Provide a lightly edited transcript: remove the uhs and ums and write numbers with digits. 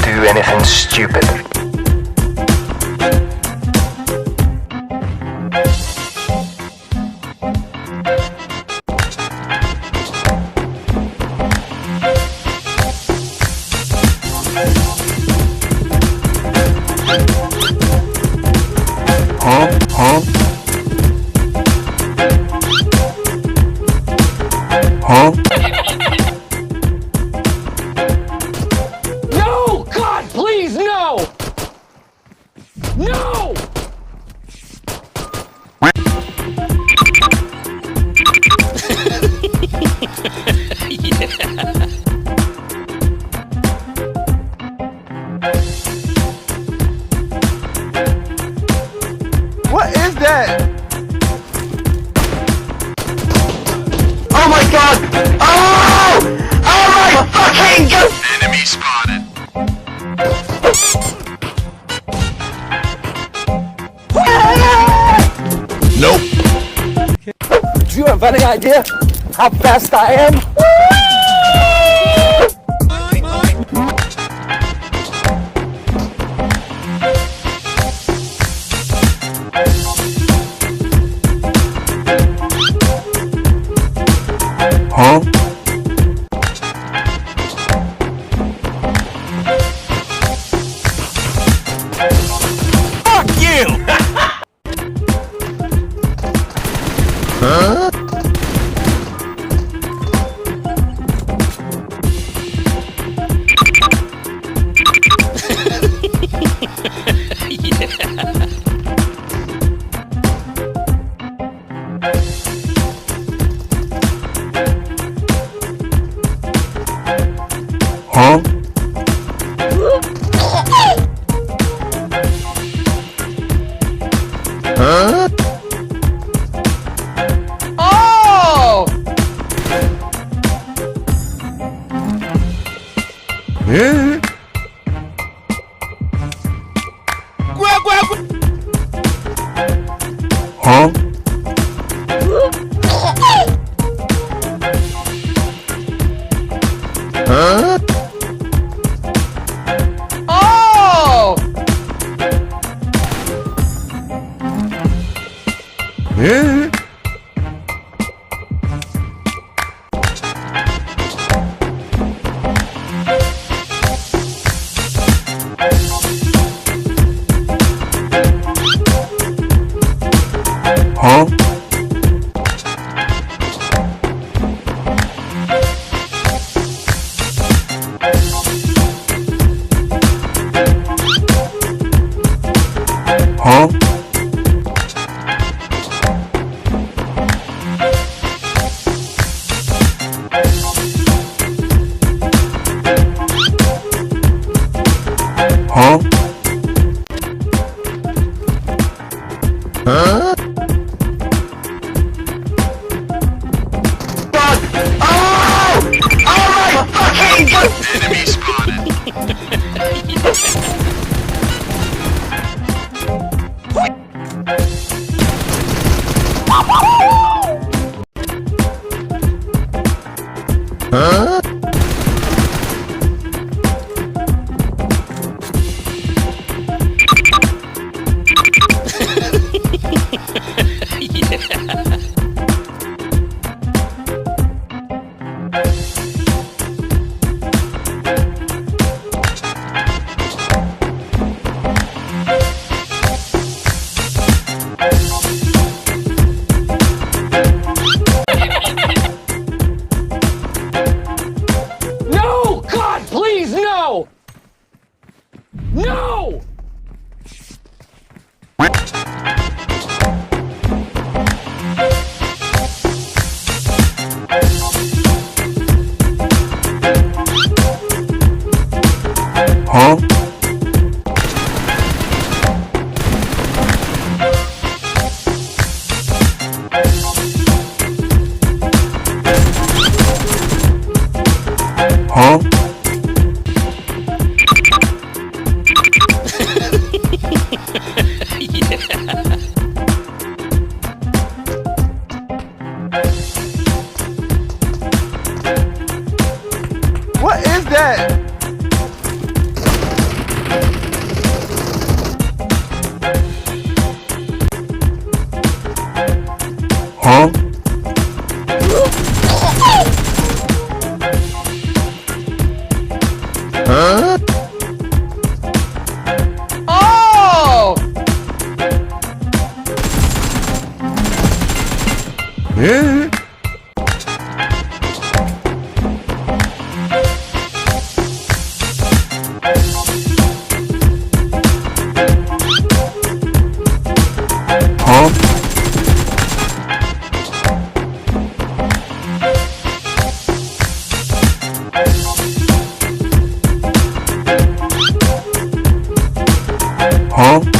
Do anything stupid. Huh? Huh? Huh? No! God, please, no! No! What is that? Oh my God! Oh! Oh my fucking God! Enemy spotted. Nope. Do you have any idea how fast I am? Huh? Fuck you! Huh? Huh? Huh? Oh! Yeah. Huh? Huh? Oh! Yeah. Huh? Huh? Huh? Huh? God! Oh! Oh my fucking God! Enemy spotted. Huh? No! God, please, no! No! Huh? Huh? What is that? Huh? Huh? Oh! Yeah. Huh? Huh?